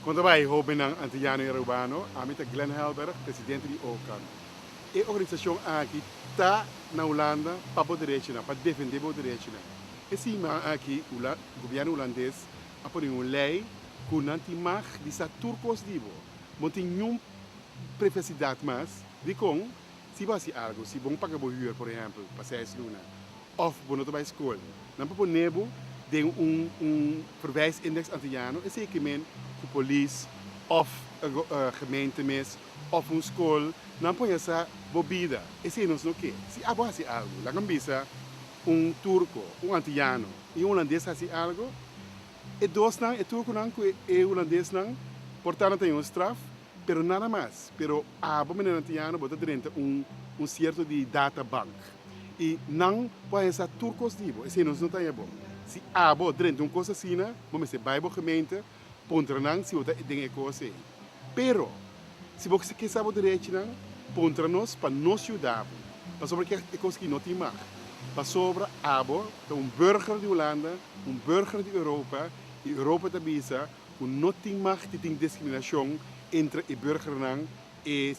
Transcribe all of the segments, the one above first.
Kon ta bai hobennan Antiyano i Arubano? Ami ta Glenn Helberg, presidente di OCAN. E organisashon aki ta na Hulanda pa bo derechinan, pa defende bo derechinan. E siman aki gobièrnu Hulandes a pone un lei ku nan tin mag di sa tur kos di bo. Bo no tin niun privasidat mas. Dikon? Si bo hasi algu, si bo no paga bo hür, por ehèmpel, pa seis luna, òf bo no ta bai skol, nan por pone bo den un un verwijsindex Antiyano, esei ke men ku polis òf gemeente mes òf un skol, nan por haña sa bo bida. Esei nos no ke. Si abo hasi algu, laga mi bisa un turko, un antiyano i un hulandes hasi algu, e dosnan, e turkonan ku e hulandesnan, por ta nan ta haña un straf, pero nada mas. Pero abo manera antiyano bo ta drenta un un sierto di databank i nan por haña sa tur kos di bo. Esei nos no ta haña bo. Si abo drenta un kos asina, bo mester bai bo gemeente puntra nan si bo ta den e kos ei. Pero si bo ke sa bo derechinan, puntra nos pa nos yuda bo. Pasobra ke e kos aki no tin mag. Pasobra abo ta un burger di Hulanda, un burger di Europa i Europa ta bisa ku no tin mag di tin diskriminashon entre e burgernan, e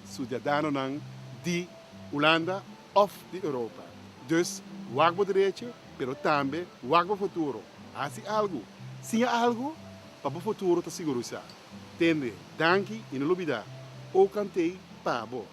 suidadanonan di Hulanda òf di Europa. Dus wak bo derecho, pero tambe wak bo futuro. Hasi algu, siña algu pa bo futuro ta sigurusá. Tende, danki i no lubidá, Ocan t'ei pa bo.